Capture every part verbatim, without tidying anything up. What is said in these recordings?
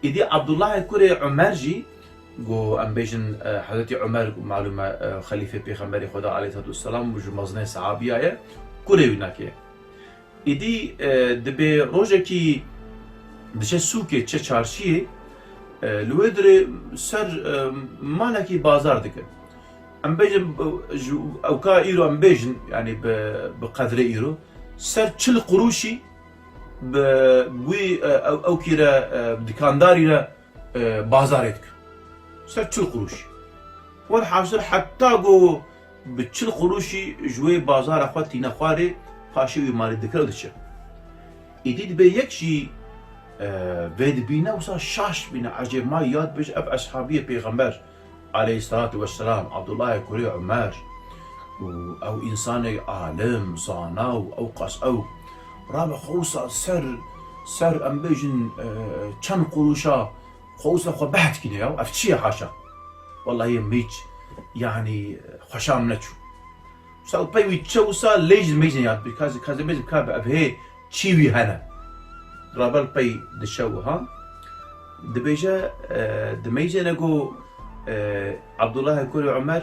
Îdî Abdullahê kurê Umer jî, ku em bêjin, e, Hezretî Umer, malûm e, e, xelîfê Pêxemberê Xweda aleyhissalatu vesselam û ji mezinê sehabiya ye, kurê wî nake ye. Îdî, e, dibê rojekî diçe sûkê, diçe çarşiyê, e, li wê dirê ser, e, malekî bazar dike. Em bêjin, e, ji ewka îro em bêjin, yanî bi, bi qedrê îro, ser çil qurûşî bi wî, e, ew, ewkî re, e, dikandarî re, e, bazarê dike. Ser çil qurûşî. Welhasil heta ku bi çil qurûşî ji wê bazara xwe tîne xwarê, paşê wî malê dikir û diçe. Îdî dibê yek jî, e, vê dibîne, wisa şaş bîne, ecêb ma ya dibêje ev eshabiyê pêxember aleyhissalatu vesselam, Abdullahê kurê Umer û ew însanê alim, zana û ew qas ew rabe xwe wisa ser, ser em bêjin, e, çend qurûşa xwe wisa xwe behs dikîne ya, ev çi ye haşa? Wellahî min hiç, yanî, xweşa min neçû. Wisa pey wî çe wisa lê jî mêjin ya dibî, ka ez, ka ez bêjim ka ev hê çî wî hene. Rabel pey diçe wiha. Dibêje, e, dimeycene ku, e, Abdullahê kurê Umer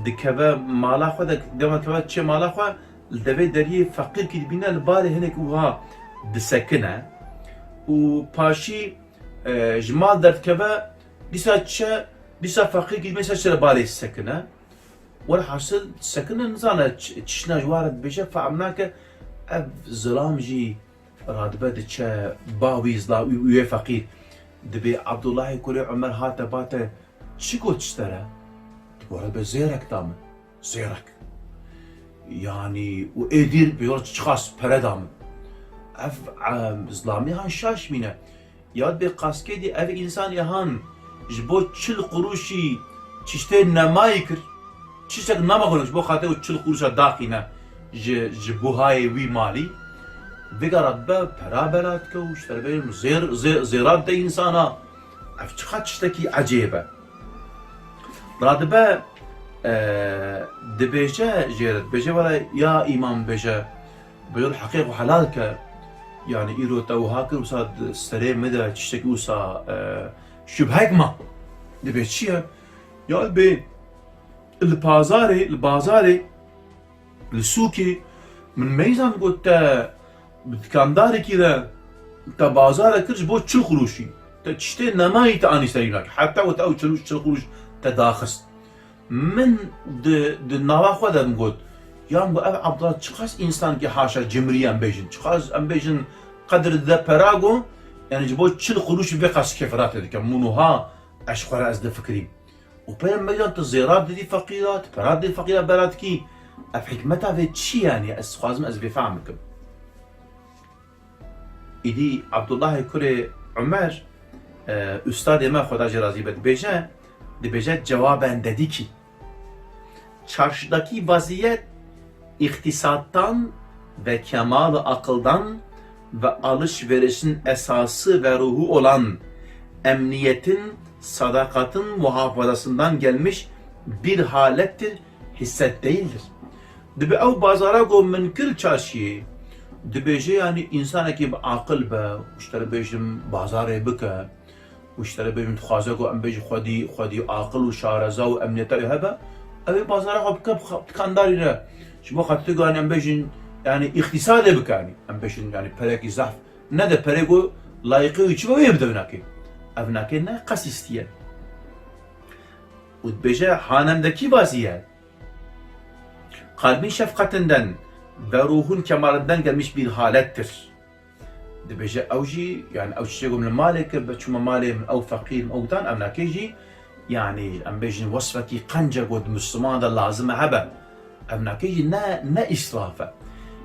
dikeve mala xwe de, dema dikeve çê mala xwe, li devê deriyê feqîrkî dibîne, li balê hinek wiha disekine û paşî, e, ji mal derdikeve, dîsa çe, dîsa feqîrkî dibîne ser çi li balê disekine. Welhasil sekine nizane ç-, çişna ji wan re dibêje, fehm nake ev zilam jî radibe diçe ba wî zilam, wî, wî yê feqîr. Dibê Abdullahê kurê Umer hate bate çi got ji te re? Dibore be zêrek da min. Zêrek. Yanî û ê dîr bi yol çiqas pere da min. Ev, em, zilamî han şaş mîne. Ya dibê qaskê dî ev însanê han ji bo çil qurûşî çiştê nemayî kir. Çiştek nama xwe ji bo xatir û çil qurûşa daxîne ji, ji buhayê wî malî. Vêga radibe pera bela dike û ji te re bêjim zêr, zê-, zêra dide însana. Ev çiqas tiştekî ecêb e. Radibe, e, dibêje jê re, dibêje were ya îmam bêje, bi yol heqê xwe helal ke, yanî îro te wiha kir, wisa di serê min de tiştekî wisa, e, şubhek ma. Dibê çi ye? Ya dibê li pazarê, li bazarê, li sûkê, min meyzand got te bi dikandarekî re te bazare kir ji bo çil qurûşî. Te tiştê nemayî te anî serî nakî. Heta got ew çil, çil qurûş te daxist. Min di, di nava xwe de min got, ya min got, ev Abdullah çiqas însankî haşa cimrî em bêjin, çiqas em bêjin qedir dide pera got, yanî ji bo çil qurûşî vê qas keferatê dike. Min wiha ez ji xwe re ez difikirîm. Û pê re meydan tu zêra didî feqîra, tu pera didî feqîra bera dikî. Ev hikmeta vê çi yanî? Ez dixwazim ez vê fehm bikim. Îdî Abdullahê kurê Umer, e, ustadê me, Xweda jê razî be, dibêje, dibêje cewaben dedîkî. Çarşıdaki vaziyet iktisattan ve kemâl-ı akıldan ve alışverişin esası ve ruhu olan emniyetin, sadakatın muhafazasından gelmiş bir halettir, hisset değildir. Dibe ew bazara ku min kir çarşiyê, dibêje, yanî, însanekî bi aqil be, û ji te re bêjim bazarê bike, û ji te re bêjim dixwaze ku em bêjin xwedî, xwedî aqil û şareza û emniyeta wê hebe, ew ê bazara xwe bike bi xa-, dikandarî re. Ji bo xatir ku, yanî, em bêjin, yanî, îqtîsadê bike, yanî, em bêjin, yanî, perekî zehf nede, perê ku layiqê wî çi be, wê bide vinakê. Ev nakê ne qesîstiye. Û dibêje, hanemdeki vaziyet, kalbin şefkatinden ve ruhun kemalinden gelmiş bir halettir. Dibêje ew jî, yanî ew çiçek min li malê kir, be çûme malê min, ew feqîr, ew dan, ev nakê jî, yanî em bêjin wesfekî qence ku di Misliman de lazim e hebe. Ev nakê jî ne, ne îsraf e.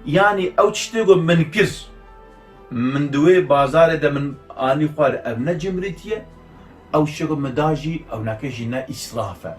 Yanî ew tiştê ku min kir, min di wê bazarê de min anî xwar, ev ne cimrîtî ye, ew tiştê ku min da jî, ew nakê jî ne îsraf e.